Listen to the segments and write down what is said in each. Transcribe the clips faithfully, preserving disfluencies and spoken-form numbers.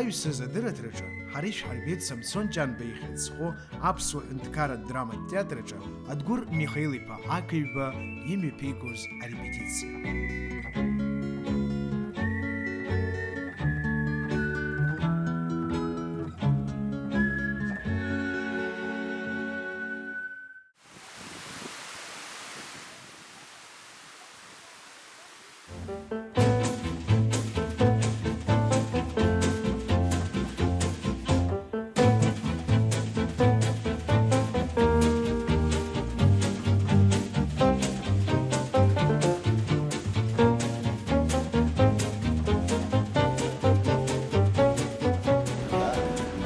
Ҩсыз адырраҭараҿы ҳара ишәҳарбеит Самсон Ҷанба ихьӡ зху аԥсуа ҳәынҭқарратә драматә театр аҿы Адгәыр Михаил-иԥа Ақаҩба имҩаԥигоз арепетициа.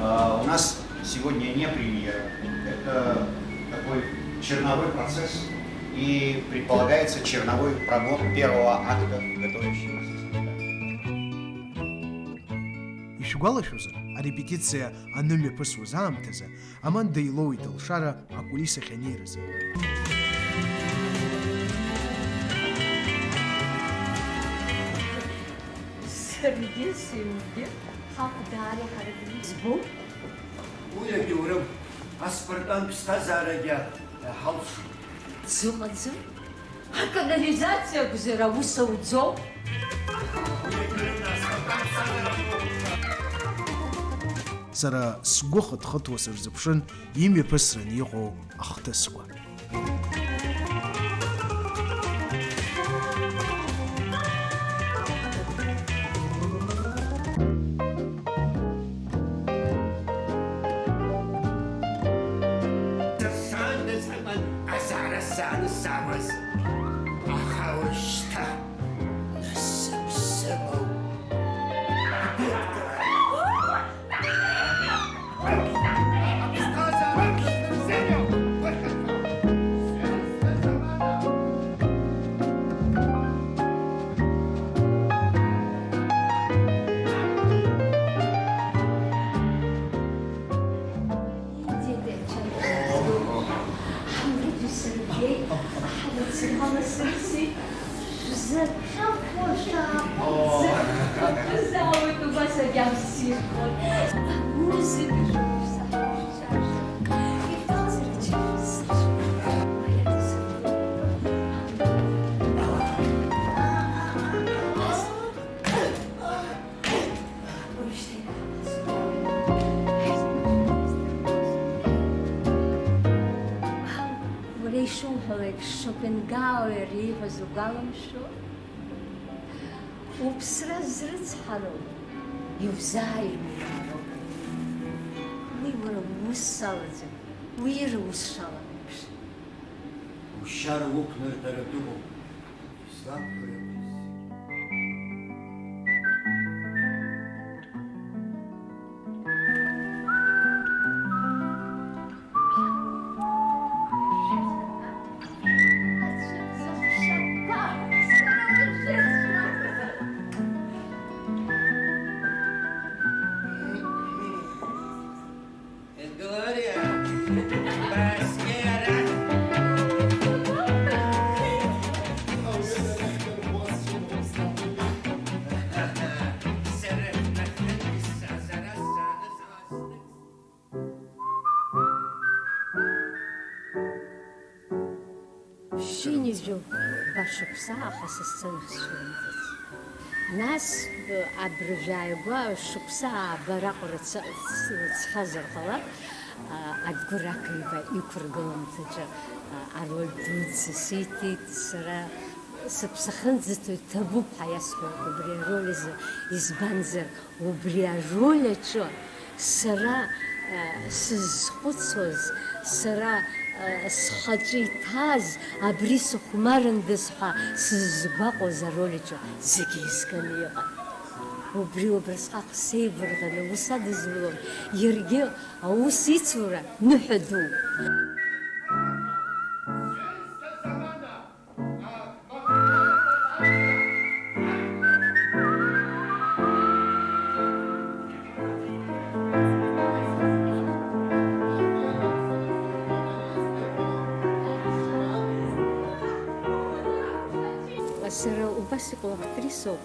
А, у нас сегодня не премьера. Это такой черновой процесс и предполагается черновой прогон первого акта готовящегося спектакля. Ишәгәалашәозар, арепетициа анымҩаԥысуаз аамҭазы Аманда илоуит алшара акулисахь анеиразы. Саргьы сыҩнгьы ҳахә даара иҳаракны избом. Уи агьаурым, аспартан ԥсҭазаарагьы ҳалшоит. Дзыҟаӡам. Аканализациа акәзар аус ауӡом? Сара сгәы хыҭхыҭуа сырзыԥшын имҩаԥысран иҟоу ахҭысқәа. Сыршандаз ҳәа азаара сзаанысҵаауаз, аха уажәшьҭа насыԥ сымоуп. Ҳамгьы Сергеи, ҳара цәгьала сымси, шәзаҳәахәа шәааҟәымҵыр, шәзаауеит убас агьама ссирқәа. Амузыка шәықәсаҳәа шәцәажәа. Ифазар џьышәы сышәа. Уара ишуҳәо еиԥш, Шопенгауер ииҳәаз угәаламшәо? Уԥсра зрыцҳароу иузааирмыҩаароуп. Уи уара уус салаӡам, уи иара ус шалам еиԥш. Ушьара уқәнартәаратә ыҟоуп. Излабҳәо иакәыз зегьы. Глория, баскера. Ԥшьынҩажәи жәаба шықәса аха са сценахь сшәымҵыц. Нас, абыржә ааигәа шықәса ааба раҟара ц-, ц-, цхьазар ҟалап, а, Адгәыр Ақаҩба иқәыргыламҭаҿы, а, ароль дуӡӡа сиҭеит сара. Сыԥсахынӡаҭоуп, ҭабуп ҳәа иасҳәоит убри ароль азы, избанзар, убри ароль аҿы сара, а, сызхәыцуаз, сара, а, схаҿы иҭааз, абри сыхәмарындаз ҳәа сызгәаҟуаз ароль аҿы зегьы еизганы иҟан. Убри убрасҟак сеигәырӷьаны аус адызулон, иаргьы аус ицура ныҳәа дууп. Сара убас иҟоу актрисоуп,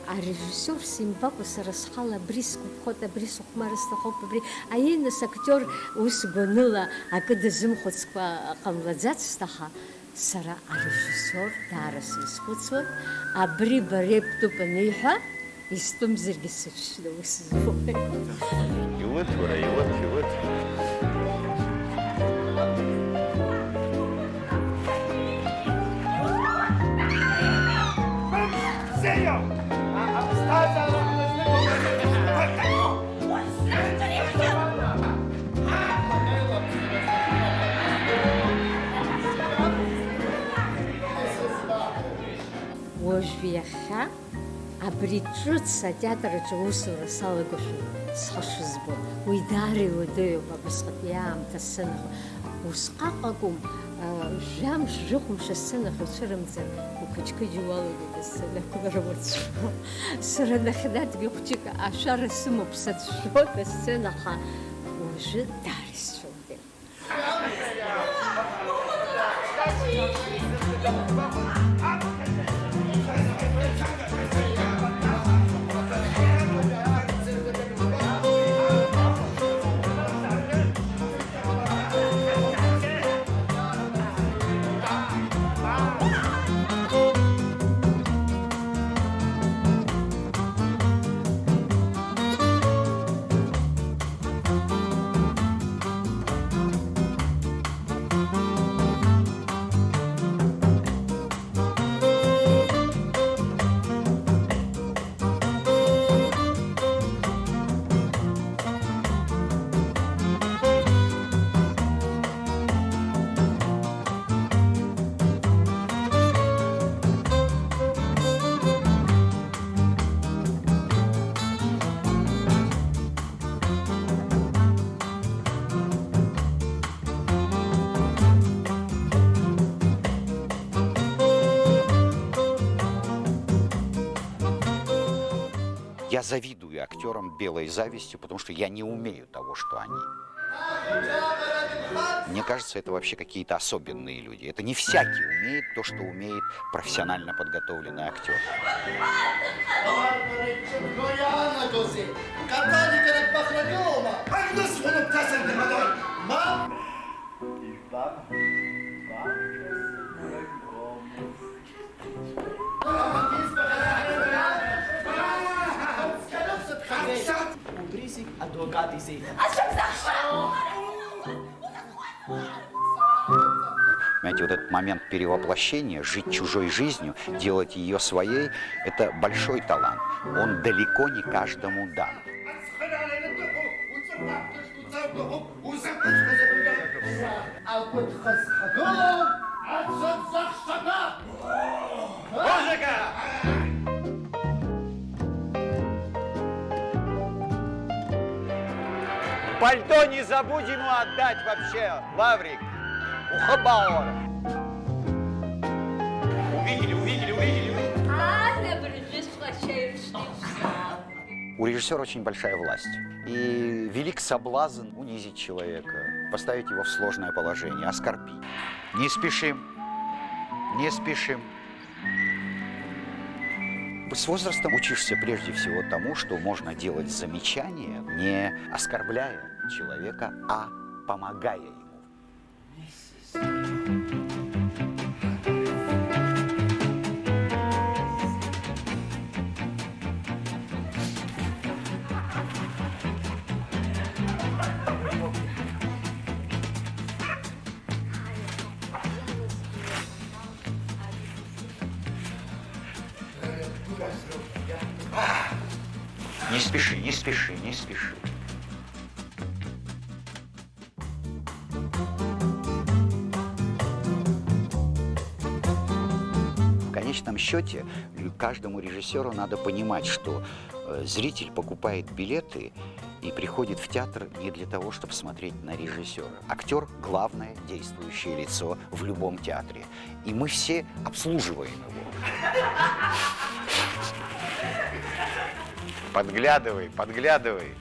а, Арежиссиор симбакәа сара схала абри сгәаԥхоит, абри сыхәмарыр сҭахуп, абри, аиеи, нас, актиор ус гәаныла акы дазымхәыцкәа ҟамлаӡацт, аха сара арежиссиор даара сизхәыцуан, абри бареиԥтәуп аниҳәа, истәымзаргьы сыҽшьны ус збоит. Иуҭ, уара, иуҭ, иуҭ. Уажә иахьа абри ҿыц атеатр аҿы аусура салагошәа схы шызбо, уи даара иуадаҩуп абасҟатәи аамҭа асценахь. Усҟак акәым, а, жәамш, жәохәмш асценахь уцәырымҵыр, уқыџьқыџьуа уалагоит асценақәа рыуацәа. Сара нахьхьи-ааҭгьы хәыҷык ашәара сымоуп, сацәшәоит асценаҟа, уажәы даара исцәымӷуп. Я завидую актёрам белой завистью, потому что я не умею того, что они. Мне кажется, это вообще какие-то особенные люди. Это не всякий умеет то, что умеет профессионально подготовленный актёр. Убри зегь адвокат изеиҭа. Понимаете, вот этот момент перевоплощения, жить чужой жизнью, делать её своей, это большой талант. Он далеко не каждому дан. Агәыҭхызхагылоуп ацәыӡахшақәа! Музыка! Пальто не забудь ему отдать вообще, Лаврик. Ухабаура. Увидели, увидели, увидели, увидели. Ада абыржәыҵәҟьа шәаиршьны ишәзаауеит. У режиссёра очень большая власть. И велик соблазн унизить человека, поставить его в сложное положение, оскорбить. Не спешим, не спешим. С возрастом учишься прежде всего тому, что можно делать замечания, не оскорбляя человека, а помогая ему. Не спеши, не спеши, не спеши. В конечном счёте, лю-, каждому режиссёру надо понимать, что, э, зритель покупает билеты и приходит в театр не для того, чтобы смотреть на режиссёра. Актёр — главное действующее лицо в любом театре. И мы все обслуживаем его. Подглядывай, подглядывай.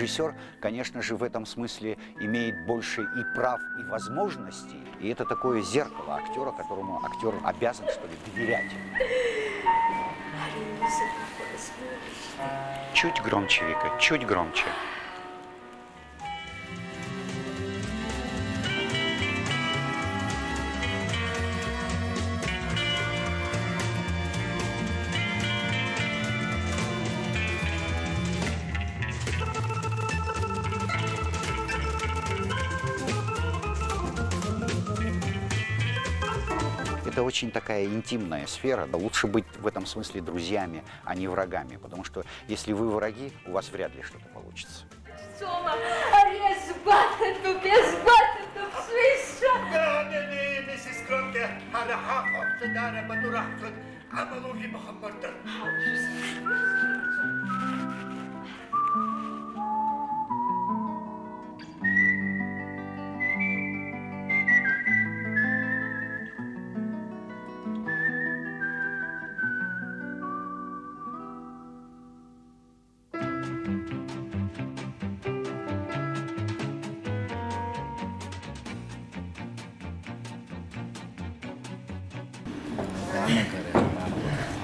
Режиссёр, конечно же, в этом смысле имеет больше и прав, и возможностей. И это такое зеркало актёра, которому актёр обязан, что ли, доверять. Чуть громче, Вика, чуть громче. Это очень такая интимная сфера, да лучше быть в этом смысле друзьями, а не врагами, потому что если вы враги, у вас вряд ли что-то получится. Сома, ари азгәаҭатәуп, иазгәаҭатәуп, сҩызцәа! Дадами, миссис Кромке, ҳара ҳахәаҳәҭа даара пату раҳҭоит, амала уи мхы мырдыр. Агәаанагара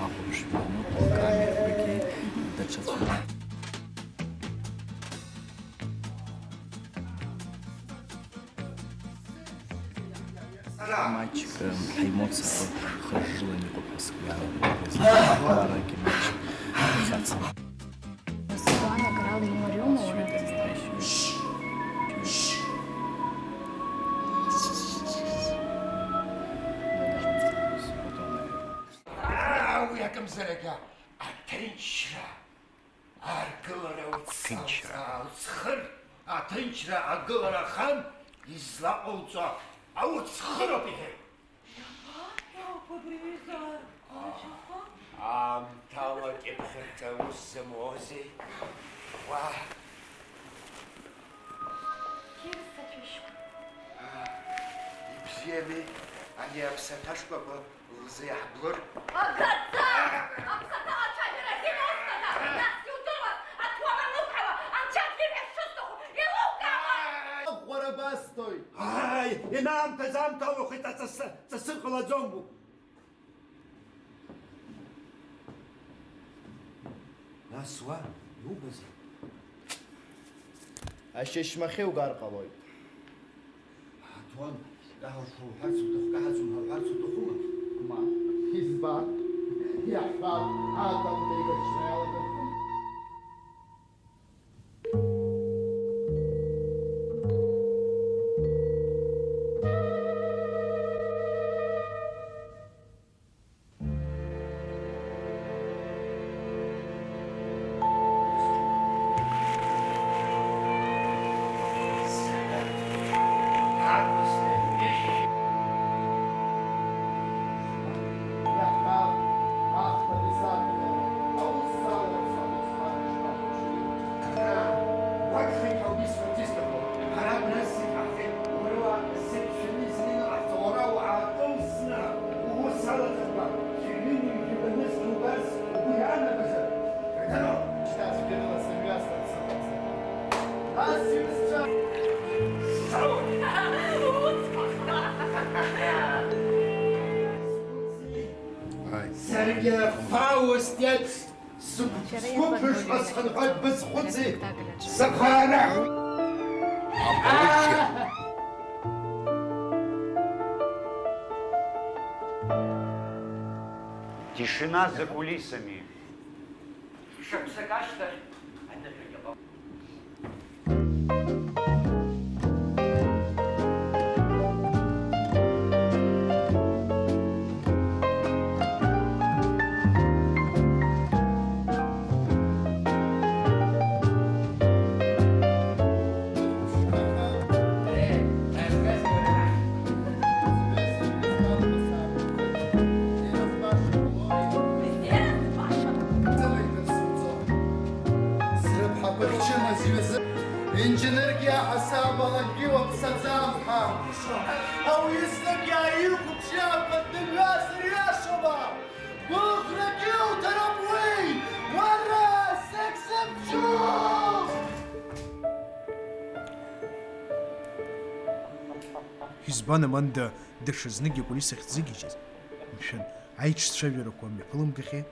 ахәаԥшҩы аныҟоу акамерақәагьы даҽаӡәы. Маҷк ҳаимоцақәа хыржжылан иҟоуп ҳәа сгәы иаанагоит. Уарагьы маҷк хьацам. Сгәаанагарала имариоума уара? Уи акымзаракгьы аҭынчра. Аргылара уцхыр, уцхыр, аҭынчра агылара ахан излаҟауҵо ауцхыроуп иҳәеит. Иабаҳәоуп абри аҩыза аргылараҿы? Аамҭала кьыԥхьырҭа аус зымоузеи? Уа! Кьырса ҭәышьқәа. Ибзиами, ани аԥсаҭа шкәакәа лзы иаҳблыр? Агаӡа! Аԥсаҭа ацәажәара азин усҭада! Насгьы удыруаз, аҭуан ануқәҳауа, анцәа диҳәа шысҭаху еилукаама? Аӷәӷәара басҭоит! Ааи, инаамҭаз аамҭалахеит, аҵысы, ҵысы ҟалаӡом. Нас уа иубазеи? Ашьышьмахьы угар ҟалоит. Аҭуан, каҳауҳәа уҳәарц уҭаху, каҳаӡом ҳәа уҳәарц уҭахума? Мап, избан? Иаҳҳәап, атом еибашьра иалагахьоу. Уагхеит ҳәа убри сҳәарц исҭаху. Ҳара абра зегь ҳаҳфеит, уара уа зегь шәаны изнеины ҟаҳҵо, уара уаакылсны уус алаҵақәа шәыҩны-ҩажәи уанызқьи убарц угәы иаанагозар, Кадыров! Шьҭа цәгьарыла сымҩасырц сыҟаӡам. Ас сҩызцәа! Сзаауеит! Саргьы Фауст иеиԥш Сгәы-, сгәы ԥышәҟа схынҳәуеит, бызхәыци, сыхаара! Тишина за кулисами. Шықәсык ашьҭахь адырҩегьых. Срыԥҳақәа хьчымазаҩ азы инџьынырк иаҳасаб алакьи уаԥсаӡам ҳәа. Ауаҩы знык иааихәаԥшиаақәа дымҩасыр иашоума? Гәыӷрак иуҭароуп уи, уара, зегь зымчу! Избан Аманда даҽазнык икәлис ахьӡыгьежьыз? Мшәан, аиҿцәажәарақәа мҩаԥылымгахьеи?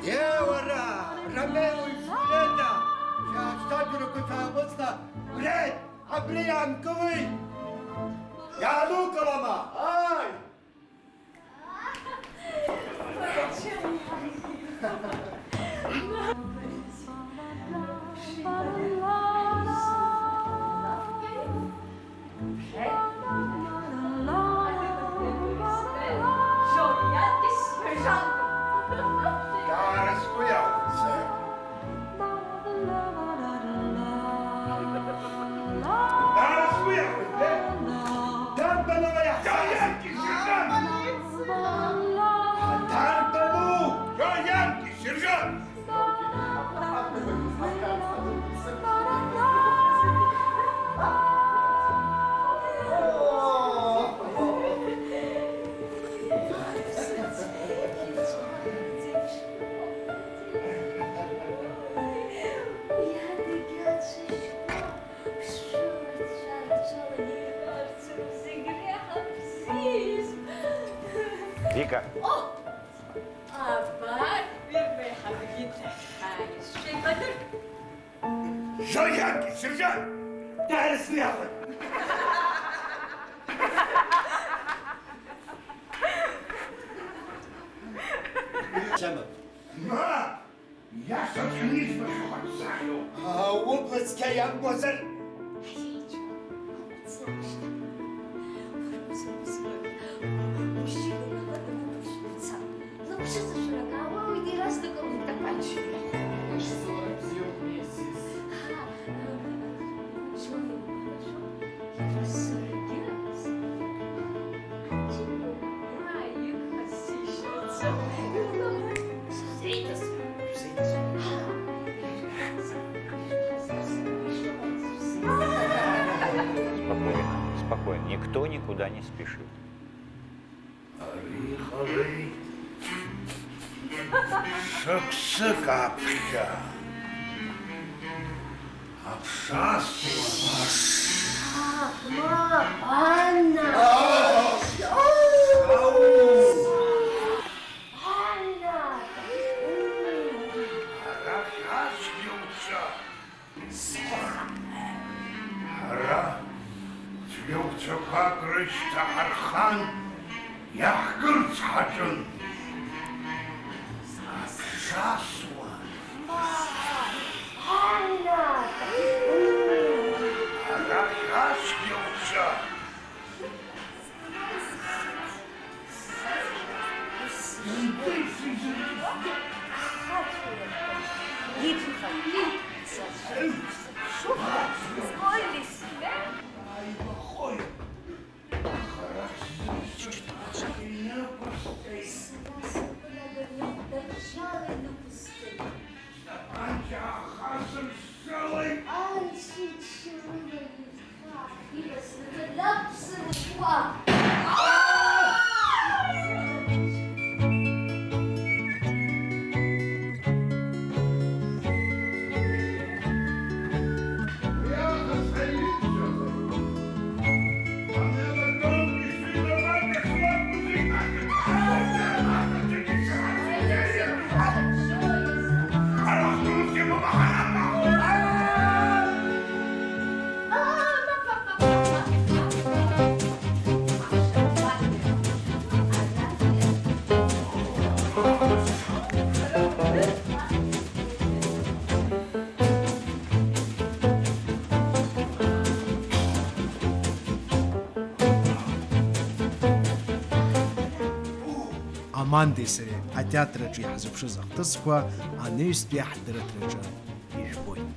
Еи, уара, Ромео и Джульетта, шәа шәҭаџьарақәа шәаамысла, бред, абри иаанкылеи? Иаанукылама? Ааи! Вика. О! Абар, ҩба еиҳабгьы дахьааиз. Шәеибадырк! Жо иаргьы, сержант! Дааирсны иаҳәа! Ма! Иашаҵәҟьаны избахьоу ҳаԥсахьоу! Аа, убла цқьа иамбозар? Аиеи, џьоук, ақәҵны ашьҭахь. Уара узымдыруа, мужчина, уара, уара, уара, уара, уара. Лыԥшыҵашәарак аауеит, иаразнак лтапанча иахәо. Лышьцылара бзиоуп, миссис. Ҳа, э, Џьони, угәалашәом, иара саргьы, саргьы. Џьони, уааигәа сишьцәа. Сзеиҭасҳәа, сзеиҭасҳәа. Ҳа, Спокойно, спокойно. Никто никуда не спешит. Ари иҟалеит. Шықәсык аԥхьа аԥша асуан. Ма, Анна! Ау! Анна! Арахь ацәгьауцәа! Ҳара цәгьауцәақәак рышьҭа ҳархан, иаҳкырц ҳаҿын. Ахацәа ирҳәоит, иԥхынҳәит сацәа. Шуҳәа, скойлисме. Сара сыбла дыржьала инықәысҵеит. Стапанча ахасыршалеит. Анцәа иҽы рыла ирҭаа, ибасыргылап сырхәа. Амандеи сареи атеатр аҿы иаҳзыԥшыз ахҭысқәа анаҩстәи ҳдырраҭраҿы ижәбоит.